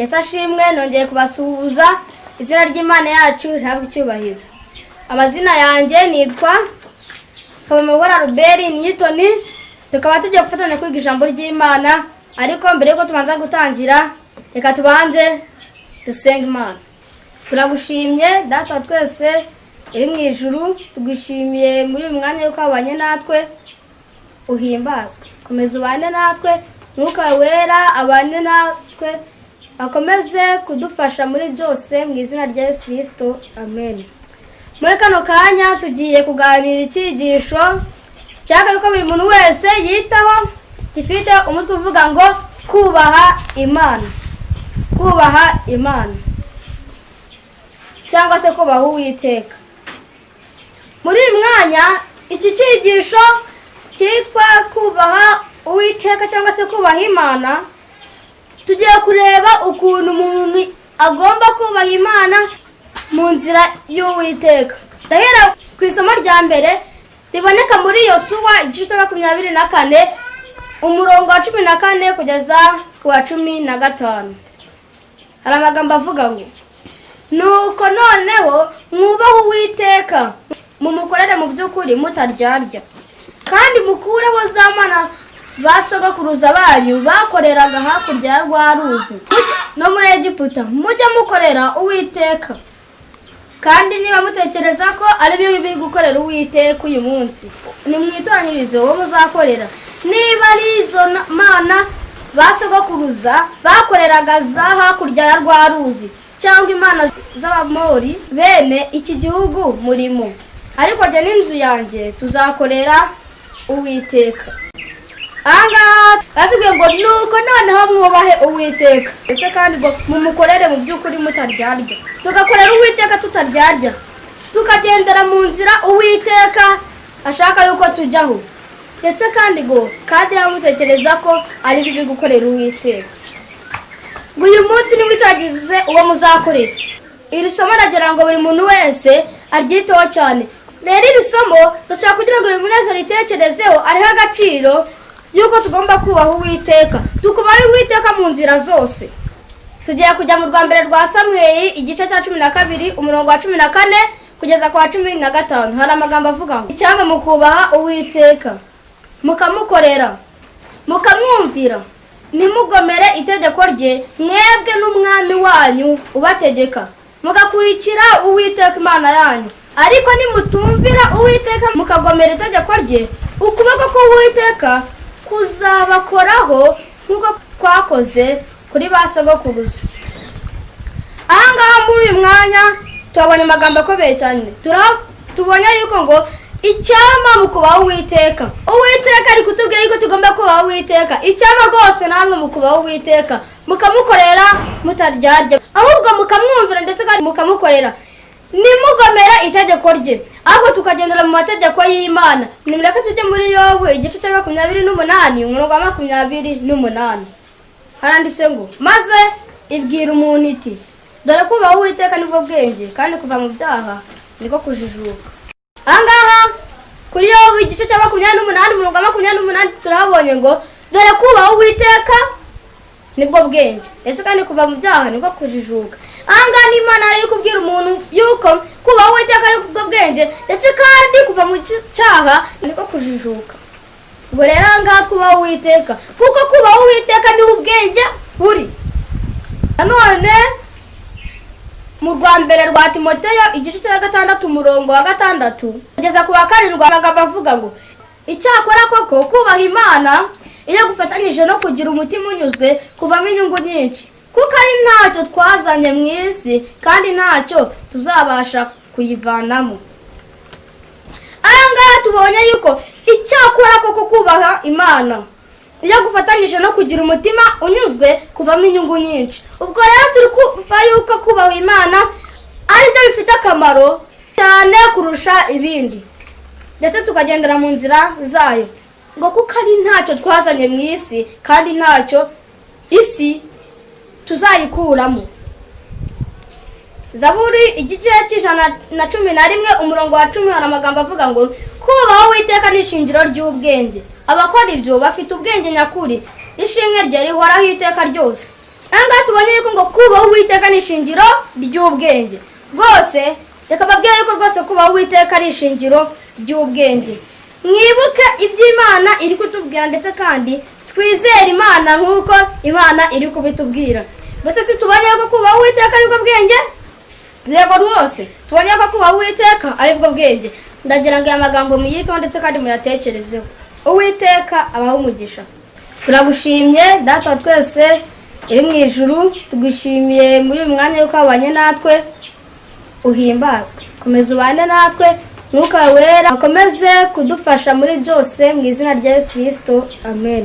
Yesu ashimwe, nongeye kubasuhuza. Izina ry'Imana yacu rihabwe icyubahiro. Amazina yanjye nitwa Kabamabora Robert Newton. Tukaba tugiye gufatanya kwiga ijambo ry'Imana, ariko mbere yuko tubanza gutangira, reka tubanze dusenge Imana. Turagushimye, Data wa twese uri mu ijuru, tugushimiye muri uyu mwanya yuko wabanye natwe. Uhimbazwe, komeza ubane natwe, Mwuka Wera abane natwe, akomeze kudufasha muri byose, mu izina rya Yesu Kirisito, amen. Muri kano kanya tugiye kuganira icyigisho nshaka yuko buri muntu wese yitaho, gifite umutwe uvuga ngo kubaha Imana, kubaha Imana cyangwa se kubaha Uwiteka. Muri uyu mwanya, iki cyigisho cyitwa kubaha Uwiteka cyangwa se kubaha Imana, tugiye kureba ukuntu umuntu agomba kubaha Imana mu nzira y'Uwiteka. Ndahera ku isomo rya mbere riboneka muri Yosuwa, igice cya 24, umurongo wa 14 kugeza ku wa 15. Hari amagambo avuga ngo: "Nuko noneho mwubahe Uwiteka, mumukorere mu by'ukuri mutaryarya, kandi mukureho za mana ba sogokuruza banyu bakoreraga hakurya ya rwa ruzi no muri Egiputa, mujye mukorera Uwiteka. Kandi niba mutekereza ko ari bibi gukorera Uwiteka uyu munsi, nimwitoranyirize uwo muzakorera, niba ari izo mana ba sogokuruza bakoreraga za hakurya ya rwa ruzi, cyangwa imana z'Abamori bene iki gihugu murimo. Ariko jye n'inzu yanjye tuzakorera Uwiteka." Ahangaha batubwiye ngo: "Nuko noneho mwubahe Uwiteka, ndetse kandi ngo mumukorere mu by'ukuri mutaryarya." Tugakorera Uwiteka tutaryarya, tukagendera mu nzira Uwiteka ashaka yuko tujyaho, ndetse kandi ngo kandi mutekereza ko ari bibi gukorera Uwiteka, ngo uyu munsi nimwitoragize uwo muzakorera. Iri somo nagira ngo buri muntu wese aryiteho cyane. Rero iri somo ndashaka kugira ngo buri muntu wese aritekerezeho, ariho agaciro y'uko tugomba kubaha Uwiteka, tukubaha Uwiteka mu nzira zose. Tugiye kujya mu rwa mbere rwa Samweli, igice cya 12, umurongo wa 14 kugeza ku wa 15. Hari amagambo avuga ngo: "Icyampa mukubaha Uwiteka, mukamukorera, mukamwumvira, ntimugomere itegeko rye, mwebwe n'umwami wanyu ubategeka, mugakurikira Uwiteka Imana yanyu. Ariko nimutumvira Uwiteka mukagomera itegeko rye, ukuboko k'Uwiteka kuzabakoraho nk'uko kwakoze kuri ba sogokuruza." Ahangaha muri uyu mwanya tuhabona amagambo akomeye cyane. Tubonye yuko ngo icyampa mukubaha Uwiteka. Uwiteka ari kutubwira yuko tugomba kubaha Uwiteka. Icyampa rwose namwe mukubaha Uwiteka, mukamukorera mutaryarya, ahubwo mukamwumvira, ndetse kandi mukamukorera, nimugomera itegeko rye, ahubwo tukagendera mu mategeko y'Imana. Nimureke tujye muri Yobu, igice cya 28, umurongo wa 28. Haranditse ngo: "Maze ibwira umuntu iti: 'Dore kubaha Uwiteka nibwo bwenge, kandi kuva mu byaha niko kujijuka.'" Ahangaha kuri Yobu, igice cya 28, umurongo wa 28, turahabonye ngo: "Dore kubaha Uwiteka nibwo bwenge, ndetse kandi kuva mu byaha nibwo kujijuka." Ahangaha ni Imana iri kubwira umuntu yuko kubaha Uwiteka ari bwo bwenge, ndetse kandi kuva mu cyaha niko kujijuka. Ubwo rero ahangaha twubaha Uwiteka, kuko kubaha Uwiteka niho ubwenge buri. Nanone mu rwa mbere rwa Timoteyo, igice cya 6, umurongo wa 6 kugeza ku wa 7, amagambo avuga ngo: "Icyakora koko kubaha Imana iyo gufatanyije no kugira umutima unyuzwe kuvamo inyungu nyinshi, kuko ari ntacyo twazanye mu isi kandi ntacyo tuzabasha kuyivanamo." Aha ngaha tubonye yuko icyakora koko kubaha Imana iyo gufatanyije no kugira umutima unyuzwe kuvamo inyungu nyinshi. Ubwo rero turi kumva yuko kubaha Imana aribyo bifite akamaro cyane kurusha ibindi, ndetse tukagendera mu nzira zayo, ngo kuko ari ntacyo twazanye mu isi kandi ntacyo isi tuzayikuramo. Zaburi, igice cya 111, umurongo wa 10, hari amagambo avuga ngo: "Kubaha Uwiteka ni ishingiro ry'ubwenge, abakora ibyo bafite ubwenge nyakuri. Ishimwe rye rihoraho iteka ryose." Aha ngaha tubonye yuko ngo kubaha Uwiteka ni ishingiro ry'ubwenge. Rwose reka mbabwire yuko rwose kubaha Uwiteka ari ishingiro ry'ubwenge. Mwibuke iby'Imana iri kutubwira, ndetse kandi twizere Imana nk'uko Imana iri kubitubwira. Mbese si tubonye yuko kubaha Uwiteka aribwo bwenge? Yego, rwose tubonye ko kubaha Uwiteka aribwo bwenge. Ndagira ngo aya magambo muyiteho ndetse kandi muyatekerezeho. Uwiteka abahe umugisha. Turagushimye, Data wa twese uri mu ijuru. Tugushimiye muri uyu mwanya yuko wabanye natwe. Uhimbazwe, komeza ubane natwe. Mwuka Wera akomeze kudufasha muri byose, mu izina rya Yesu Kirisito, amen.